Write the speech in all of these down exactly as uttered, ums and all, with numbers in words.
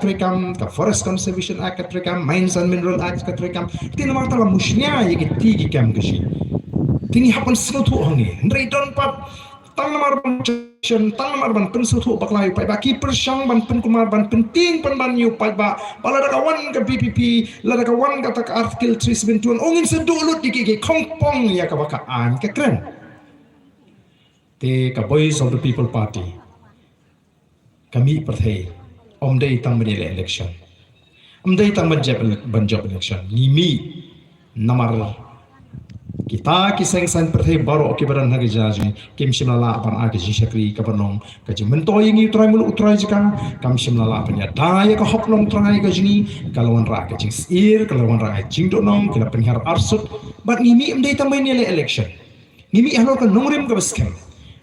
treikam, ka Forest Conservation Act ka treikam, Mines and Mineral Act ka treikam. Te namar kata la mushnia ïa kiti ki kam ka shi. Te ngi hap ban sngewthuh hangne. Hynrei don pat tang namar ban shan, tang namar ban pynsngewthuh bakla ïa u paidbah, ki pyrshang ban pynkulmar ban pyntieng pynban ïa u paidbah. Ba lada ka wan ka B P P, lada ka wan kata ka Article three seventy-one, ong ngin sa duh lut ïa ki, ki khongpong ïa kaba ka aiñ ka kren. Te ka Voice of the People Party ka mih pyrthei, ym dei tang ban ïaleh election, ym dei tang ban jop, ban jop election. Ngi mih namar kita ki seng saiñ pyrthei baroh kiba don ha ka jylla jong ngi kim shym la lah ban ai ka jingshakri kaba long ka jingmyntoi ïa ngi u trai muluk u trai jaka, kam shym la lah ban ïada ïa ka hok nongtrai ka jong ngi, ka la wanrah ka jingsyier, ka la wanrah ka jingduhnong, ki la pynhiar arsut. Bad ngi mih ym dei tang ban ïaleh election. Ngi mih halor ka nongrim kaba skhem.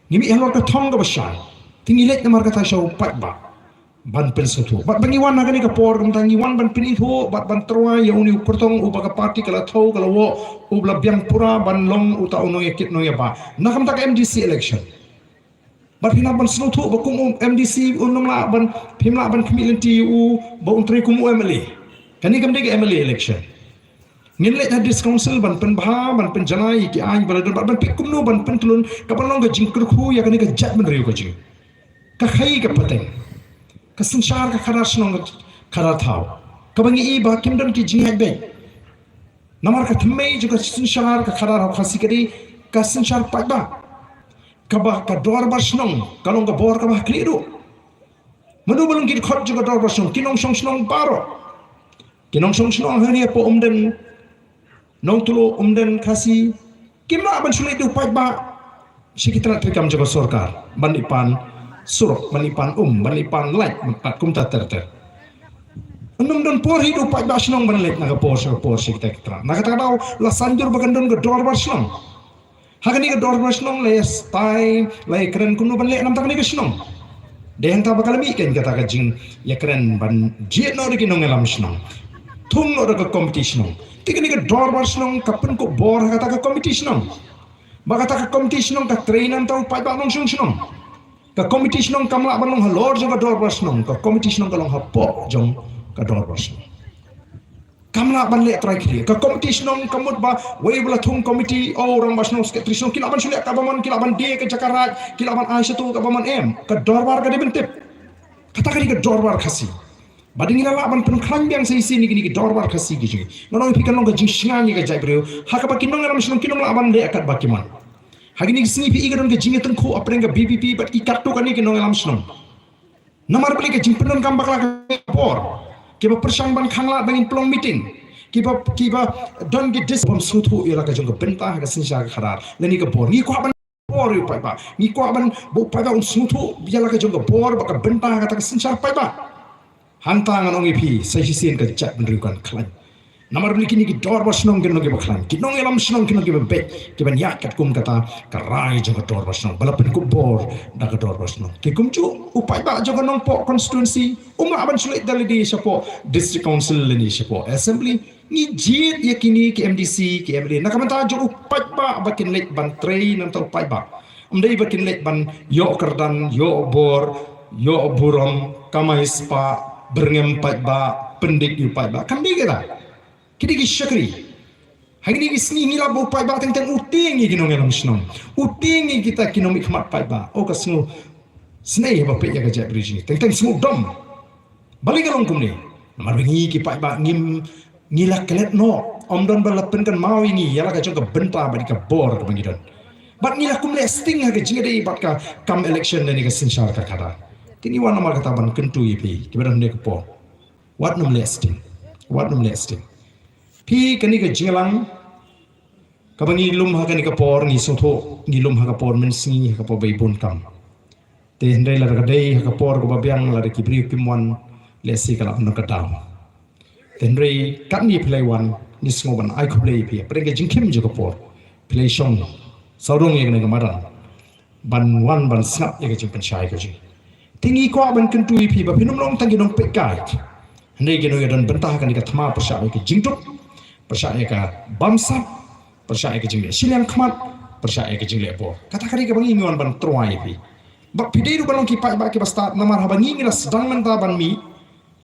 Ngi mih halor ka thong kaba shai. Te ngi leit namar kata sha u paidbah ban pynsngewthuh. Bad ba ngi wan ha kane ka por kumta ngi wan ban pynithuh bad ban tyrwa ïa une u kyrtong uba ka party ka la thew ka la wad, uba la biang pura ban long uta u nongïakit nongïabah na ka bynta ka M D C election. Bad phi lah ban sngewthuh ba kum u M D C un ym lah ban, phim lah ban khmih lynti ïa u ba un trei kum u M L A. Kane kam dei ka M L A election. Ngin leit ha District Council ban pynbha, ban pynjanai ïa ki aiñ ba la don, ban pynpeit kumno ban pynthlun kaba long ka jingkyrkhu ïa kane ka jaitbynriew ka jong ngi. Ka khaii ka pateng, ka synshar ka khadar shnong, ka khadar thaw, kaba ngi i ba kim don ki jingïaid beit. Namar ka thymmei jong ka synshar ka khadar ha Khasi ka dei ka synshar paidbah. Kaba ka dorbar shnong ka long ka bor kaba ha khlieh ruh. Mano ba long ki dkhot jong ka dorbar shnong? Ki nongshong shnong baroh. Ki nongshong shnong hangne hapoh Umden, Nongtluh, Umden, Khasi, kim lah ban shu leit da u paidbah sha ki tnat treikam jong ka sorkar, ban leit pan surok, ban leit pan um, ban leit pan light, ban pat kumta ter ter. Ym don por hi da u paidbah shnong ban leit na ka por sha ka por sha kita ki tnat. Na kata ka daw la saiñdur ba kan don ka dorbar shnong. Ha kane ka dorbar shnong la ïa stai, la ïa kren kumno ban leh na bynta kane ka shnong. Dei hangta ba ka la mih kein kata ka jingïakren ban jied noh da ki nongïalam shnong, thung noh da ka komiti shnong. Te kane ka dorbar shnong ka pynkup bor ha kata ka komiti shnong. Ba kata ka komiti shnong ka trei na bynta u paidbah nongshong shnong. Ka komiti shnong kam lah ban long halor jong ka dorbar shnong, ka komiti shnong ka long hapoh jong ka dorbar shnong. Kam lah ban leh trai khlieh. Ka komiti shnong ka mut ba wei ba la thung komiti, oh, rangbah shnong, sekretari shnong, ki lah ban shu leh kaba mon, ki lah ban die ka jaka raid, ki lah ban ai shato kaba mon, em. Ka dorbar ka dei ban tip. Kata ka dei ka dorbar Khasi. Ba dei ngi la lah ban pynkhlaiñ biang sa shisien ïa kine ki dorbar Khasi ki jong ngi. Ngan ong ïa phi, kan long ka jingshngaiñ ïa ka jaitbynriew ha kaba ki nongïalam shnong kin ym lah ban leh katba ki mon. Ha kine ki sngi phi i ka don ka jingïatyngkhuh hapdeng ka V P P bad ki katto katne ki nongïalam shnong. Namar balei? Ka jingpyndonkam bakla ka por. Kiba pyrshang ban khanglad ba ngin pynlong meeting. Kiba, kiba don ki dis bym sngewthuh ïa la ka jong ka bynta ha ka synshar ka khadar lane ka bor. Ngi kwah ban bor ïa u paidbah. Ngi kwah ban ba u paidbah un sngewthuh ïa la ka jong ka bor bad ka bynta ha kata ka synshar paidbah. Hangta ngan ong ïa phi, sa shisien ka jaitbynriew kan khlaiñ. Namar balei? Kine ki dorbar shnong kin long kiba khlaiñ, ki nongïalam shnong kin long kiba beit, kiban ïaid katkum kata ka rai jong ka dorbar shnong ba la pynkup bor da ka dorbar shnong. Te kumjuh u paidbah jong ka Nongpoh constituency um lah ban shu leit da lade shapoh District Council lane shapoh Assembly. Ngi jied ïa kine ki M D C, ki M L A na ka bynta jong u paidbah, ba kin leit ban trei na bynta u paidbah. Ym dei ba kin leit ban ïoh kyrdan, ïoh bor, ïoh burom, kamai spah, byrngem paidbah, pyndik ïa u paidbah. Kam dei kita. Ki dei ki shakri. Ha kine ki sngi ngi lap ba u paidbah teng teng u tieng ïa ki nongïalam shnong, u tieng ïa kita ki nongmihkhmat paidbah. Oh, ka sngew snei haba peit ïa ka jaitbynriew jong ngi. Teng teng sngew dom. Balei ka long kumne? Namar ba ngi ki paidbah ngim, ngi la klet noh. Ym don ba la pynkynmaw ïa ngi ïa la ka jong ka bynta bad ka bor kaba ngi don. Bad ngi la kum leh sting ha ka jingïadei bad ka kam election lane ka synshar ka khadar. Te ngi wan namar kata ban kyntu ïa phi kiba don ha kane ka por. Wat nym leh sting. Wat nym leh sting. Phi, kane ka jingïalang kaba ngi lum ha kane ka por, ngi sngewthuh ngi lum ha ka por mynsngi, ha ka por ba i bun kam. Te hynrei lada ka dei ha ka por kaba biang, lada ki briew kim wan, lehse ka lah ban don ka daw. Te hynrei katne phi la wan, ngi sngew ban ai khublei ïa phi hapdeng ka jingkhim jong ka por. Phi la shong sawdong ïa kane ka madan ban wan ban sngap ïa ka jingpynshai ka jong ngi. Te ngi kwah ban kyntu ïa phi ba phin ym long tang ki nongpeitkai, hynrei ki nongïadon bynta ha kane ka thma pyrshah ïa ka jingduk, pyrshah ïa ka bamsap, pyrshah ïa ka jingleh shiliang khmat, pyrshah ïa ka jingleh bor. Kata ka dei kaba ngi wan ban tyrwa ïa phi. Ba phi dei ruh ban long ki paidbah kiba stad, namar haba ngi, ngi la sdang mynta ban mih,